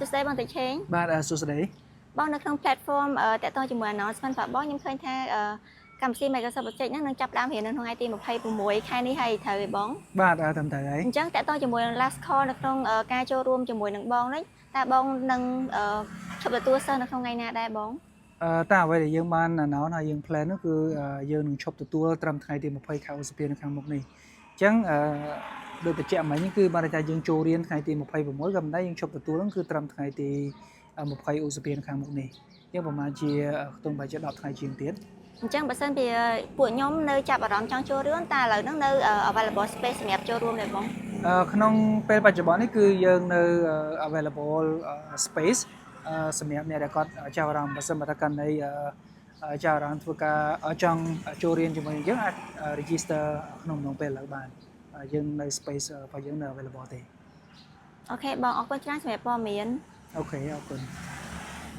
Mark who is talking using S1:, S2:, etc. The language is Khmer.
S1: សួស្តីបងតិចឆេង
S2: បាទសួស្តី
S1: បងនៅក្នុង platform តាក់ទងជាមួយ announcement របស់បងខ្ញុំឃើញថាកម្មវិធី Microsoft Project ហ្នឹងនឹងចាប់ផ្ដើមរៀននៅក្នុងថ្ងៃទី26ខែនេះហើយត្រូវទេបង
S2: បាទត្រឹមត្រូវហើយ
S1: អញ្ចឹងតាក់ទងជាមួយនឹង last call នៅក្នុងការចូលរួមជាមួយនឹងបងនេះតើបងនឹងឈប់ទទួលសិស្សនៅក្នុងថ្ងៃណាដែរបង
S2: តាអ្វីដែលយើងបាន announce ហើយយើង plan នោះគឺយើងនឹងឈប់ទទួលត្រឹមថ្ងៃទី20ខែឧសភានៅខាងមុខនេះអញ្ចឹងដូចបញ្ជាក់មិញហ្នឹងគឺបានន័យថាយើងចូលរៀនថ្ងៃទី26ក៏ប៉ុន្តែយើងឈប់ទទួលហ្នឹងគឺត្រឹមថ្ងៃទី20ឧសភានៅខាងមុខនេះអញ្ចឹងប្រហែលជាខ្ទង់ប្រហែលជា10ថ្ងៃជាងទៀត
S1: អញ្ចឹងបើសិនជាពួកខ្ញុំនៅចាប់អារម្មណ៍ចង់ចូលរួមតើឥឡូវហ្នឹងនៅ available space សម្រាប់ចូលរួមដែរបង
S2: ក្នុងពេលបច្ចុប្បន្ននេះគឺយើងនៅ available space សម្រាប់អ្នកដែលគាត់ចាប់អារម្មណ៍បើសិនបើថាករណីចាប់អារម្មណ៍ធ្វើការចង់ចូលរៀនជាមួយនឹងយើងអាច register ក្នុងអំឡុងពេលឥឡូវបានយើងនៅ space របស់យើងនៅ available ទេ
S1: OK បងអរគុណច្រើនសម្រាប់ព័ត៌មាន
S2: OK អរគុណ។